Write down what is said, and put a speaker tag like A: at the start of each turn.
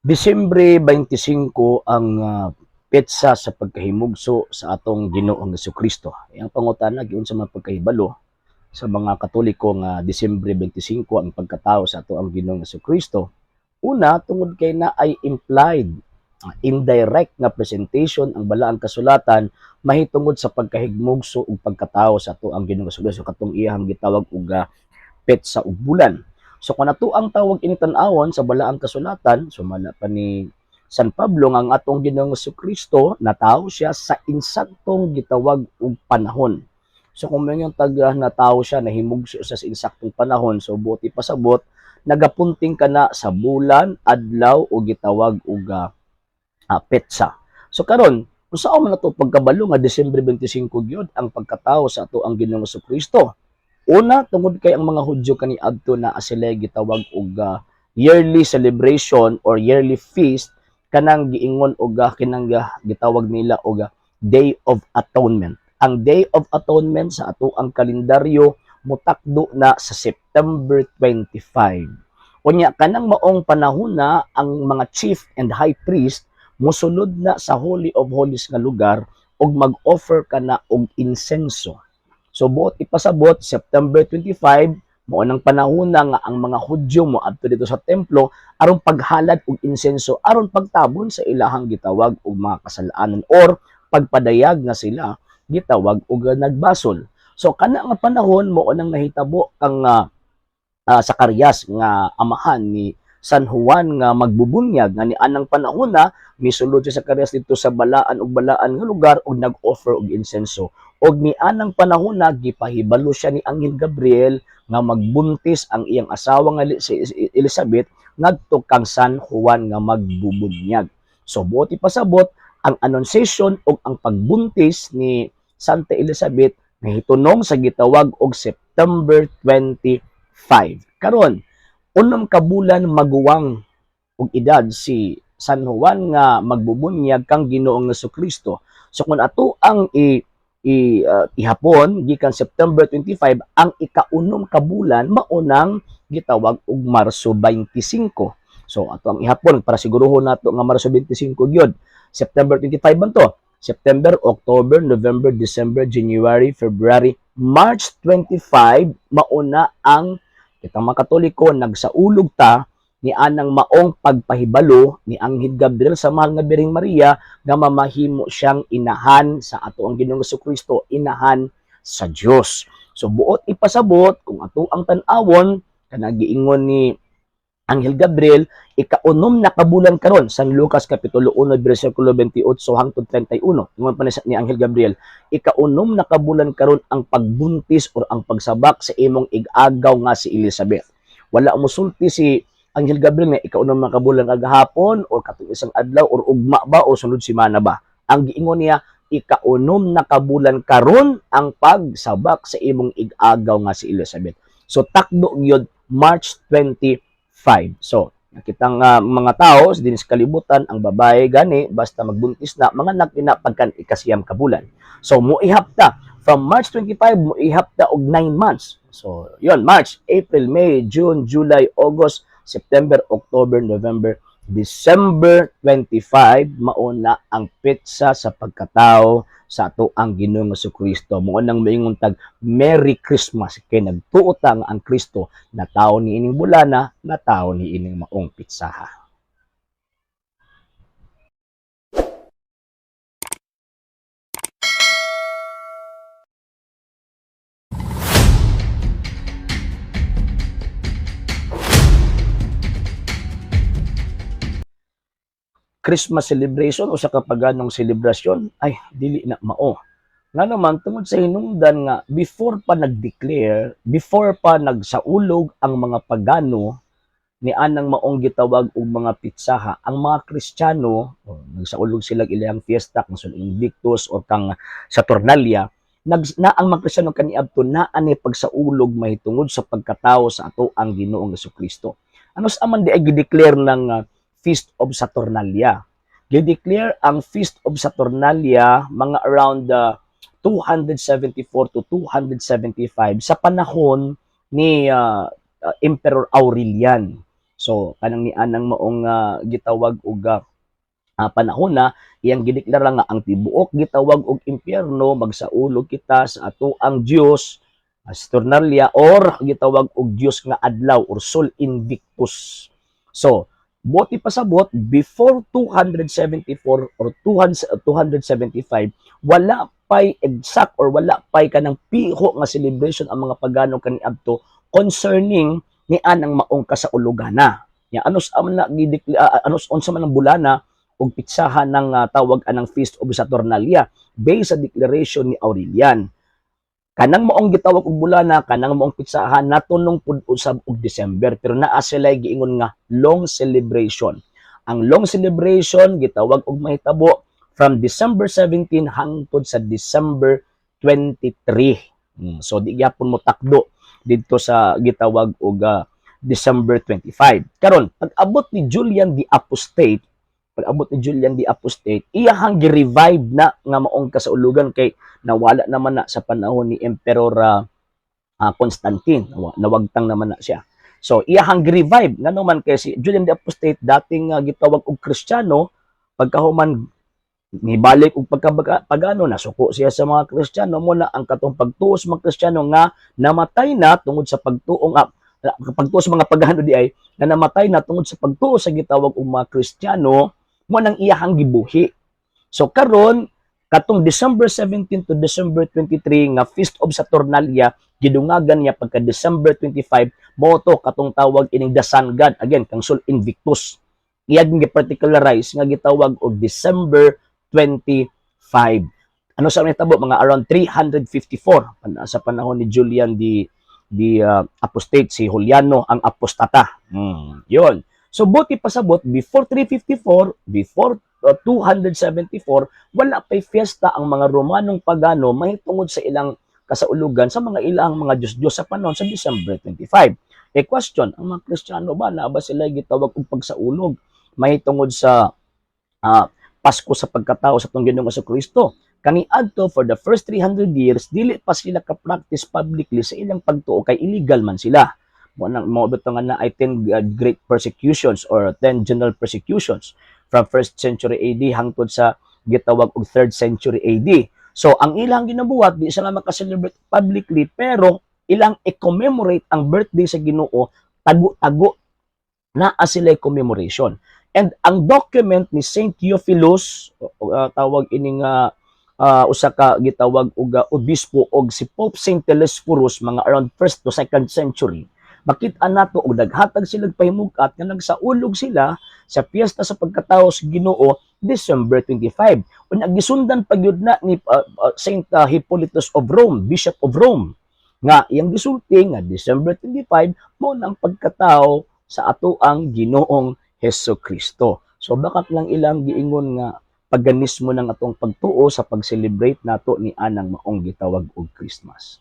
A: Disyembre 25 ang petsa sa pagkahimugso sa atong Ginoong Kristo. Ang pangutana, giunsa man pagkahibalo sa mga Katoliko nga Disyembre 25 ang pagkatao sa ato ang Ginoong Kristo? Una, tungod kay na ay implied, indirect nga presentation ang Balaang Kasulatan mahitungod sa pagkahigmugso ug pagkatao sa ato ang Ginoong Kristo, katong iyang gitawag og petsa ug bulan. So kung ato ang tawag ini tan-awon sa Balaang Kasulatan, sumala pa ni San Pablo nga ang atong Ginoong Kristo natawo siya sa insaktong gitawag og panahon. So kung may taga natawo siya, nahimugso siya sa insaktong panahon, so buot ipasabot nagapunting ka na sa bulan, adlaw o gitawag og petsa. So karon, unsaon man nato pagkabalo nga Disyembre 25 gyud ang pagkatawo sa ato ang Ginoong Kristo? Una, tungod kay ang mga Hudyo kaniadto naa sila gitawag og yearly celebration or yearly feast kanang giingon og kinang gitawag nila og Day of Atonement. Ang Day of Atonement sa ato ang kalendaryo mutakdo na sa September 25. Unya kanang maong panahon na ang mga chief and high priest mosulod na sa Holy of Holies nga lugar ug mag-offer kana og insenso. So buot ipasabot, September 25 mao nang panahon na nga ang mga Hudyo mo adto dito sa templo aron paghalad og insenso, aron pagtabon sa ilahang gitawag og mga kasalanan or pagpadayag nga sila gitawag og nagbasol. So kana nga panahon mao nang nahitabo kang Zacarias nga amahan ni San Juan nga Magbubunyag, nga ni anang panahon na misulod si Zacarias dito sa balaan ug balaan nga lugar ug nag-offer og insenso. Og ni anang panahon na gipahibalo siya ni Anghel Gabriel nga magbuntis ang iyang asawa nga si Elizabeth ngadto kang San Juan nga Magbubunyag. So buot ipasabot, ang annunciation ug ang pagbuntis ni Santa Elizabeth nahitunong sa gitawag og September 25. Karon, 6 ka bulan maguwang og edad si San Juan nga Magbubunyag kang Ginoong Kristo. So kung ato ang i, i ihapon gikan September 25, ang ikaunom ka bulan maunang gitawag og Marso 25. So ato ang ihapon para siguruhon nato nga Marso 25 gyud. September 25 man to. September, October, November, December, January, February, March 25 mauna ang kitang mga Katoliko nagsaulog ta ni anang maong pagpahibalo ni Anghel Gabriel sa mahal nga Birheng Maria nga mamahimo siyang inahan sa ato ang Ginoong Kristo, inahan sa Dios. So buot ipasabot, kung ato ang tan-awon kanang giingon ni Anghel Gabriel, ikaunom na kabulan karon, San Lucas kapitulo 1 bersikulo 28 hangtod 31. Ingon pa ni Anghel Gabriel, ikaunom na kabulan karon ang pagbuntis or ang pagsabak sa imong ig-agaw nga si Elizabeth. Wala musulti si Anghel Gabriel nga ikaunom na kabulan kagahapon or katong isang adlaw or ugma ba o sunod semana ba. Ang giingon niya, ikaunom na kabulan karon ang pagsabak sa imong ig-agaw nga si Elizabeth. So takdo gyud March 25. So nakitang mga tao dinhi sa kalibutan, ang babae gani basta magbuntis na, manganak ina pagkan 9 ka bulan. So muihap ta from March 25, muihap ta og 9 months. So yon, March, April, May, June, July, August, September, October, November, December 25 mauna ang petsa sa pagkatao sa ato ang Ginoong Kristo. Mao nang moingon tag Merry Christmas kay nagtuo ta nga ang Kristo natawo ni ining bulana, natawo ni ining maong petsaha. Christmas celebration o sa kapaganong selebrasyon ay dili na mao. Nga naman tungod sa hinungdan nga before pa nag-declare, before pa nagsaulog ang mga pagano ni anang maong gitawag og mga pitsaha, ang mga Kristiyano nagsaulog sila ilang fiesta kang Sol Invictus or kang Saturnalia, na ang mga Kristiyano kaniadto naa ni pagsaulog mahitungod sa pagkatao sa ato ang Ginoong Kristo. Ano sa man di ay gideclare ng Feast of Saturnalia? Gideclare ang Feast of Saturnalia mga around 274 to 275 sa panahon ni Emperor Aurelian. So kanang ni anang maong gitawag og panahon na iyang gideklara nga ang tibuok gitawag og impyerno, magsaulog kita sa atoang Dios Saturnalia or gitawag og Dios nga adlaw or Sol Invictus. So, buot ipasabot, before 274 or 200, 275, wala pay exact or wala pay kanang piho nga celebration ang mga pagano kaniadto concerning ni anang maong kasaulogana. Ya ano sa man na ano unsa man ang bulana og pitsahan ng tawag anang Feast of Saturnalia based sa declaration ni Aurelian. Kanang maong gitawag og bulana, kanang maong pitsahan, natunong pud usab og December, pero naa sila giingon nga long celebration. Ang long celebration gitawag og mahitabo from December 17 hangtod sa December 23. So di gyapon mo takdo didto sa gitawag og December 25. Karon, pag-abot ni Julian the Apostate, pag-abot ni Julian the Apostate, iyahang gi-revive na nga maong kasaulugan kay nawala naman na sa panahon ni Emperor Constantine. Nawagtang naman na siya. So, iyahang gi-revive ngano man kay si Julian the Apostate dating gitawag og Kristiyano, pagkahuman nibalik og pagkapagano, nasuko siya sa mga Kristiyano. Mo na ang katong pagtuo sa mga Kristiyano nga namatay na tungod sa pagtuong pagtuo sa mga pagano di ay na namatay na tungod sa pagtuo sa gitawag og mga Kristiyano, mo nang iyahang gibuhi. So karon, katong December 17 to December 23 nga Feast of Saturnalia, gidungagan niya pagka December 25 mo to katong tawag ining the Sun God again, kang Sol Invictus, iyang gi-particularize nga gitawag og December 25. Ano sa nahitabo mga around 354 sa panahon ni Julian the Apostate, si Juliano ang Apostata. Yun. So buot ipasabot, before 354, before 274, wala pay fiesta ang mga Romanong pagano mahitungod sa ilang kasaulugan sa mga ilang mga Diyos-Diyos sa panahon sa December 25. Eh question, ang mga Kristiyano ba, naa ba sila gitawag og pagsaulog mahitungod sa Pasko sa pagkatao sa atong Ginoong Kristo? Kaniadto, for the first 300 years, dili pa sila ka-practice publicly sa ilang pagtuo kay illegal man sila. Mo nang mo nga na ay 10 great persecutions or 10 general persecutions from 1st century AD hangtod sa gitawag og 3rd century AD. So ang ilang ginabuhat, di sila maka-celebrate publicly, pero ilang i-commemorate ang birthday sa Ginoo tago-tago, naa sila commemoration. And ang document ni Saint Theophilus, tawag ining usa ka gitawag og obispo, og si Pope Saint Telesphorus, mga around 1st to 2nd century, makita nato og naghatag sila pahimug-at nga nagsaulog sila sa piyesta sa pagkatao sa Ginoo December 25. Unya gisundan pa gyud na ni Saint Hippolytus of Rome, Bishop of Rome, nga iyang gisulti nga December 25 mo nang pagkatao sa atoang Ginoong Hesus Kristo. So bakat lang ilang giingon nga paganismo ng atong pagtuo sa pag-celebrate nato ni anang maong gitawag og Christmas.